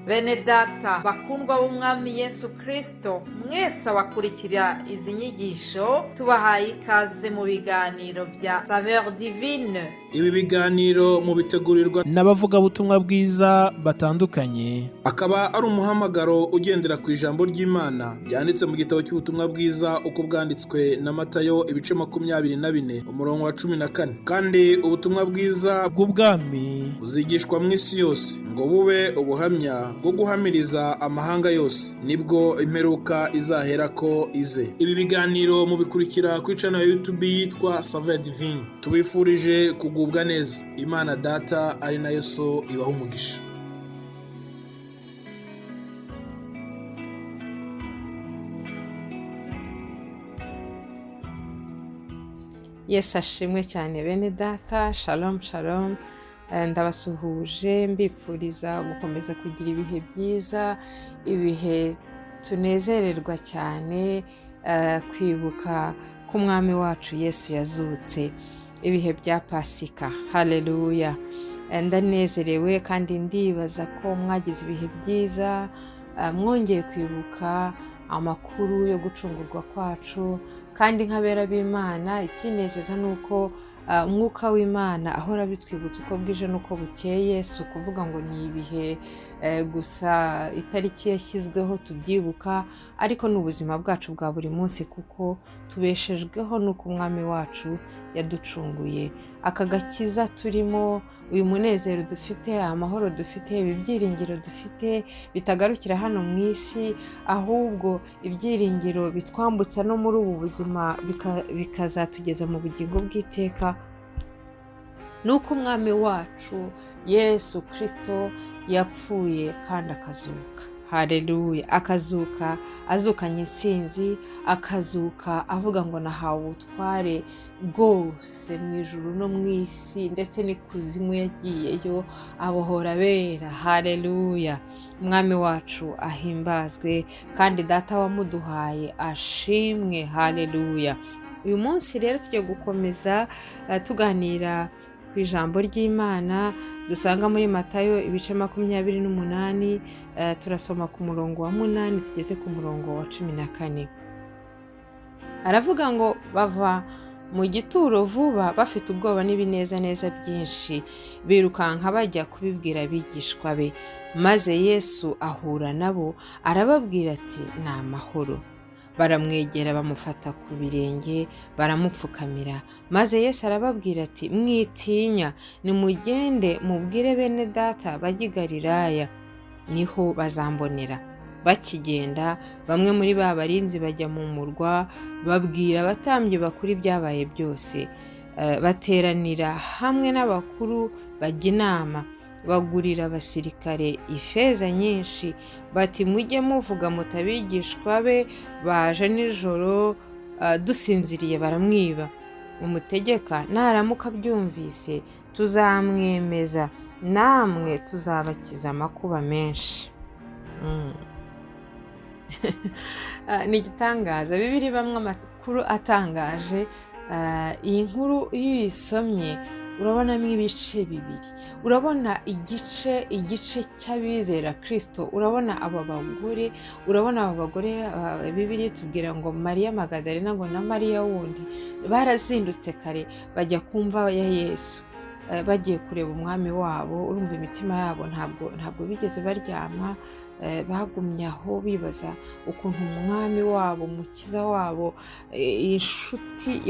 Bene data bakundwa b'Umwami Yesu Kristo, mwese abakurikira izi nyigisho, tubahaye ikaze mu biganiro bya Saveur Divine. Ibi biganiro mubitegurirwa n'abavugabutumwa bwiza batandukanye, akaba ari umuhamagaro ugendera ku ijambo ry'Imana ryanditse mu gitabo cy'ubutumwa bwiza uko bwanditswe na Matayo, ibice 24, umurongo wa 14. Kandi ubutumwa bwiza bw'ubwami buzigishwa mu isi yose ngo bube ubuhamya bwo guhamiriza amahanga yose, nibwo imperuka izaherako ize. Ibi biganiro mubikurikira kuri channel ya YouTube yitwa Saveur Divine. Tubifurije kugubwa neza. Imana Data ari nayo So ibaha umugisha. Yesu ashimwe cyane, bene data. Shalom shalom. Ndabasuhuje, mbifuriza gukomeza kugira ibihe byiza, ibihe tunezererwa cyane kwibuka ko Umwami wacu Yesu yazutse, ibihe bya Pasika. Haleluya! Ndanezerewe kandi ndibaza ko mwagize ibihe byiza, mwongeye kwibuka amakuru yo gucungurwa kwacu. Kandi nk'abera b'Imana, ikinezeza ni uko Umwuka w'Imana ahora abitwibutsa uko bwije n'uko bukeye. Si ukuvuga ngo ni ibihe gusa, itariki yashyizweho tubyibuka, ariko ni ubuzima bwacu bwa buri munsi, kuko tubeshejweho n'uko Umwami wacu yaducunguye. Aka gakiza turimo, uyu munezero dufite, amahoro dufite, ibi byiringiro dufite bitagarukira hano mu isi, ahubwo ibyiringiro bitwambutsa no muri ubu buzima bikazatugeza mu bugingo bw'iteka, ni uko Umwami wacu Yesu Kirisito yapfuye kandi akazuka. Hareruya! Akazuka azukanye intsinzi, akazuka avuga ngo nahawe ubutware bwose mu ijuru no mu isi, ndetse n'ikuzimu yagiyeyo abohora abera. Hareruya! Umwami wacu ahimbazwe kandi Data wamuduhaye ashimwe. Hareruya! Uyu munsi rero tugiye gukomeza tuganira ku ijambo ry'Imana dusanga muri Matayo ibice 28. Turasoma ku murongo wa 8 tugeze ku murongo wa 14. Aravuga ngo bava mu gituro vuba, bafite ubwoba n'ibinezaneza byinshi, birukanka bajya kubibwira abigishwa be. Maze Yesu ahura nabo, arababwira ati: "Ni amahoro." Baramwegera, bamufata ku birenge, baramupfukamira. Maze Yesu arababwira ati: "Mwitinya, nimugende mubwire bene data bajye i Galilaya, niho bazambonera." Bakigenda, bamwe muri ba barinzi bajya mu murwa, babwira abatambyi bakuru ibyabaye byose. Bateranira hamwe n'abakuru, bajya inama, bagurira abasirikare ifeza nyinshi, bati: "Mujye muvuga muti abigishwa be baje nijoro, dusinziriye baramwiba. Umutegeka naramuka abyumvise tuzamwemeza, namwe tuzabakiza amakuba menshi." Ni igitangaza, Bibiliya ibamo amakuru atangaje. Iyi nkuru iyo uyisomye urabonamo ibice bibiri. Urabona igice cy'abizera Kirisito, urabona aba bagore, urabona aba bagore. Bibiliya itubwira ngo Mariya Magadalena ngo na Mariya wundi barazindutse kare bajya ku mva ya Yesu, bagiye kureba Umwami wabo. Urumva imitima yabo ntabwo bigeze baryama, bagumye aho bibaza ukuntu Umwami wabo, Umukiza wabo, inshuti,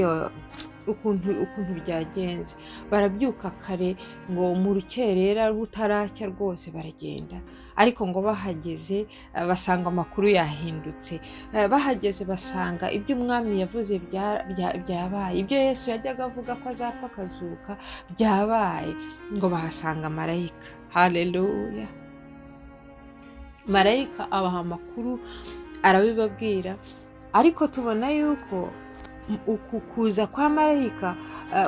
ukuntu byagenze. Barabyuka kare ngo mu rukerera rutaracya rwose baragenda, ariko ngo bahageze basanga amakuru yahindutse. Bahageze basanga ibyo Umwami yavuze byabaye, ibyo Yesu yajyaga avuga ko azapfa akazuka byabaye. Ngo bahasanga marayika. Haleluya! Marayika abaha amakuru, arabibabwira. Ariko tubona yuko uku kuza kwa marayika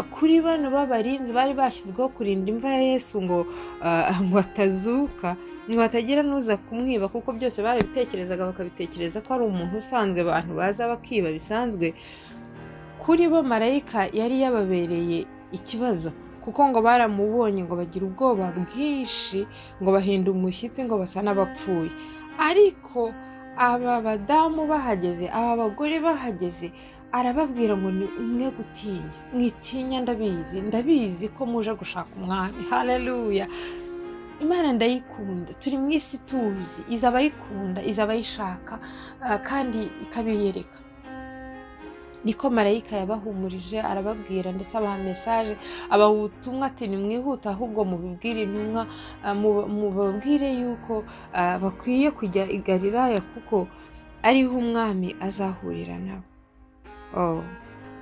kuri bano b'abarinzi bari bashyizweho kurinda imva ya Yesu ngo atazuka, ngo hatagira n'uza kumwiba, kuko byose barabitekerezaga, bakabitekereza ko ari umuntu usanzwe, abantu baza bakiba bisanzwe. Kuri bo marayika yari yababereye ikibazo. Kuko ngo baramubonye ngo bagira ubwoba bwinshi, ngo bahinda umushyitsi, ngo basa n'abapfuye. Ariko aba badamu bahageze, aba bagore bahageze, arababwira ngo ni umwe gutinya, mwitinya, ndabizi, ndabizi ko muje gushaka Umwami. Haleluya! Imana ndayikunda. Turi mu isi tuzi, iza abayikunda, iza abayishaka, kandi ikabiyereka. Niko marayika yabahumurije, arababwira, ndetse abaha message, abaha ubutumwa ati: "Nimwihuta ahubwo mubibwire intumwa, mubabwire yuko bakwiye kujya i Galilaya kuko ariho Umwami azahurira nabo." Oh.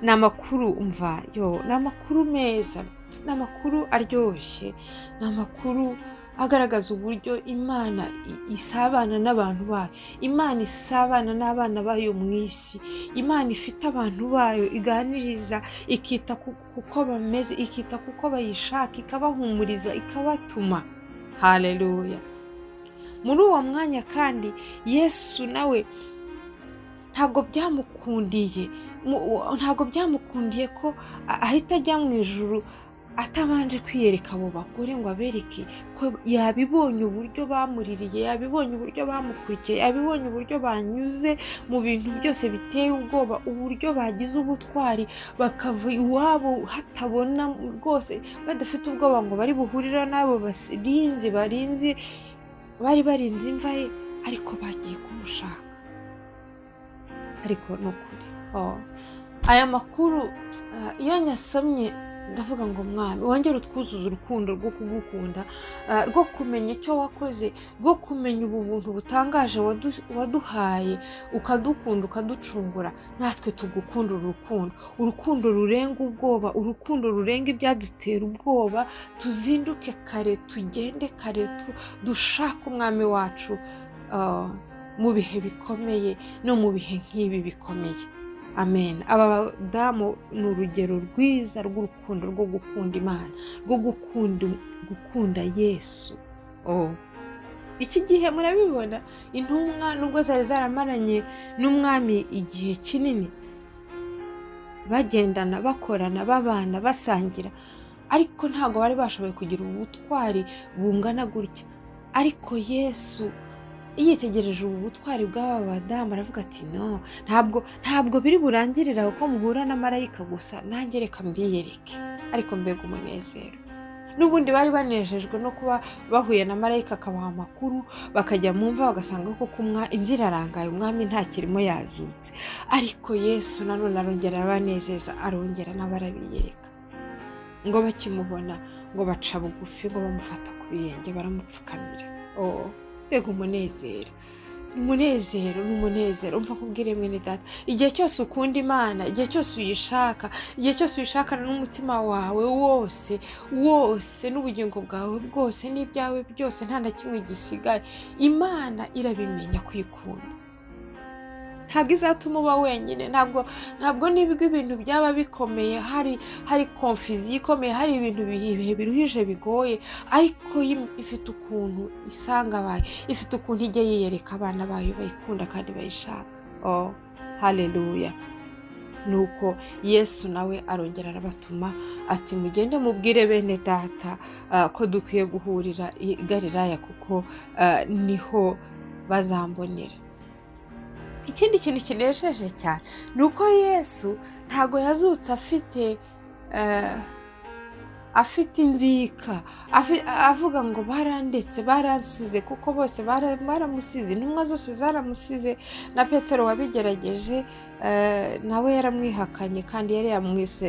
Ni amakuru, umva yo, ni amakuru meza, ni amakuru aryoshye, ni amakuru agaragaza uburyo Imana isabana n'abantu bayo, Imana isabana n'abana bayo mu isi. Imana ifite abantu bayo iganiriza, ikita kuko bameze, ikita kuko bayishaka, ikabahumuriza, ikabatuma. Haleluya! Muri uwo mwanya kandi Yesu nawe ntabwo byamukundiye ko ahita ajya mu ijuru atabanje kwiyereka abo bagore ngo abereke ko yabibonye uburyo bamuririye, yabibonye uburyo bamukurikiye, yabibonye uburyo banyuze mu bintu byose biteye ubwoba, uburyo bagize ubutwari bakava iwabo hatabona rwose, badafite ubwoba ngo bari buhurira n'abo barinzi bari barinze imva ye, ariko bagiye kumushaka. Ariko ni ukuri, oh, aya makuru iyo nyasomye ndavuga ngo: "Mwami, wongere utwuzuze urukundo rwo kugukunda, rwo kumenya icyo wakoze, rwo kumenya ubu buntu butangaje waduhaye, ukadukunda, ukaducungura. Natwe tugukunda urukundo, urukundo rurenga ubwoba, urukundo rurenga ibyadutera ubwoba. Tuzinduke kare, tugende kare, dushake Umwami wacu mu bihe bikomeye no mu bihe nk'ibi bikomeye." Amen. Aba badamu ni urugero rwiza rw'urukundo rwo gukunda Imana, rwo gukunda Yesu. Oh. Iki gihe murabibona, intumwa nubwo zari zaramaranye n'Umwami igihe kinini, bagendana, bakorana, babana, basangira, ariko ntabwo bari bashoboye kugira ubutwari bungana gutya. Ariko Yesu yitegereje ubu butwari bw'aba badamu, aravuga ati: "No, ntabwo biri burangirire aho ko muhura na marayika gusa, nanjye reka mbiyereke." Ariko mbega umunezero! N'ubundi bari banejejwe no kuba bahuye na marayika akabaha amakuru, bakajya mu mva bagasanga ko kumwa imva irarangaye, Umwami ntakirimo, yazutse. Ariko Yesu nanone arongera arabanezeza, arongera nawe arabiyereka. Ngo bakimubona ngo baca bugufi, ngo bamufata ku birenge, baramupfukamira. Oh, mbega umunezero! Ni umunezero, ni umunezero. Umva kubwire mwene data, igihe cyose ukunda Imana, igihe cyose uyishaka, igihe cyose uyishakana n'umutima wawe wose wose, n'ubugingo bwawe bwose, n'ibyawe byose, nta na kimwe gisigaye, Imana irabimenya kwikunda. Ntabwo izatuma uba wenyine. Ntabwo nibwo ibintu byaba bikomeye, hari confusion ikomeye, hari ibintu ibihe biruhije bigoye, ariko yo ifite ukuntu isanga abayo, ifite ukuntu ijya yiyereka abana bayo bayikunda kandi bayishaka. Oh, haleluya! Nuko Yesu nawe arongera arabatuma ati: "Mugende mubwire bene data ko dukwiye guhurira i Galilaya kuko niho bazambonera." Ikindi kintu kinejeje cyane ni uko Yesu ntabwo yazutse afite inzika, avuga ngo barandetse, baransize, kuko bose baramusize, intumwa zose zaramusize. Na Petero wabigerageje nawe yaramwihakanye, kandi yari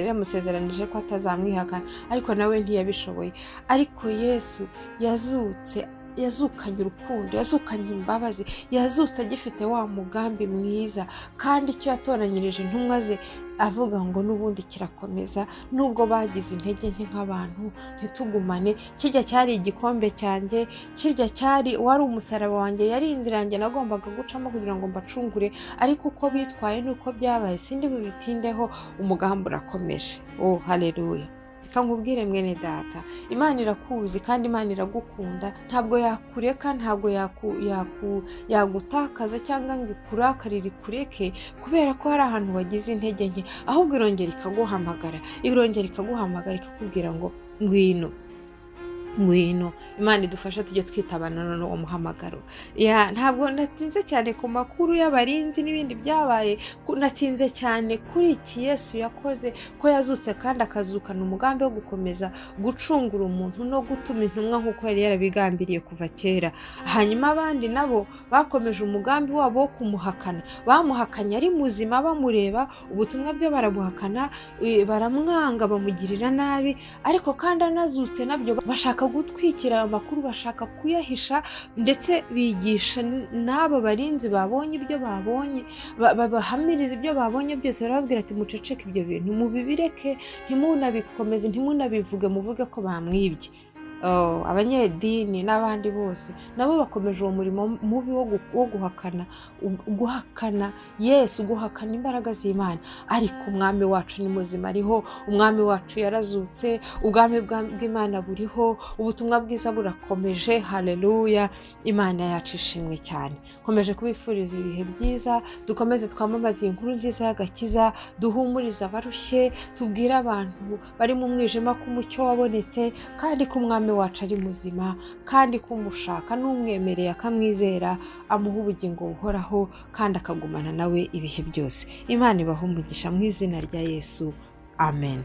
yamusezeranije ko atazamwihakana, ariko nawe ntiyabishoboye. Ariko Yesu yazutse, yazukanye urukundo, yazukanye imbabazi, yazutse agifite wa mugambi mwiza, kandi icyo yatoranyirije intumwa ze avuga ngo n'ubundi kirakomeza, nubwo bagize intege nke nk'abantu ntitugumane. Kirya cyari igikombe cyanjye, kirya cyari wari umusaraba wanjye, yari inzira yanjye nagombaga gucamo kugira ngo mbacungure, ariko uko bitwaye n'uko byabaye sindi bubitindeho, umugambi urakomeje. Oh, haleluya! Reka nkubwire mwene data, Imana irakuzi kandi Imana iragukunda. Ntabwo yakureka, ntabwo yagutakaza cyangwa ngo ikurakarire ikureke kubera ko hari ahantu wagize intege nke, ahubwo irongera ikaguhamagara, irongera ikaguhamagara, ikakubwira ngo Ngwino, ngwino. Imana idufasha tujye twitabana n'uwo muhamagaro. Ya, ntabwo natinze cyane ku makuru y'abarinzi n'ibindi byabaye, natinze cyane kuri iki Yesu yakoze, ko yazutse kandi akazukana umugambi wo gukomeza gucungura umuntu no gutuma intumwa nk'uko yari yarabigambiriye kuva kera. Hanyuma abandi nabo bakomeje umugambi wabo wo kumuhakana. Bamuhakanye ari muzima bamureba, ubutumwa bwe barabuhakana, baramwanga, bamugirira nabi, ariko kandi anazutse nabyo bashaka gutwikira ayo makuru, bashaka kuyahisha, ndetse bigisha n'abo barinzi babonye ibyo babonye, babahamiriza ibyo babonye byose, barababwira ati muceceke ibyo bintu, mubibireke, ntimunabikomeze, ntimunabivuge, muvuge ko bamwibye. Oh, abanyedini n'abandi bose nabo bakomeje uwo murimo mubi wo guhakana, guhakana Yesu, guhakana imbaraga z'Imana. Ariko umwami wacu ni muzima, ariho. Umwami wacu yarazutse, ubwami bw'Imana buriho, ubutumwa bwiza burakomeje. Haleluya, Imana yacu ishimwe cyane. Nkomeje kubifuriza ibihe byiza. Dukomeze twamamaze iyi nkuru nziza y'agakiza, duhumurize abarushye, tubwire abantu bari mu mwijima ko umucyo wabonetse, kandi ko umwami wacu ari muzima, kandi ko umushaka n'umwemereye akamwizera amuha ubugingo buhoraho kandi akagumana nawe ibihe byose. Imana ibahe umugisha mu izina rya Yesu, amen.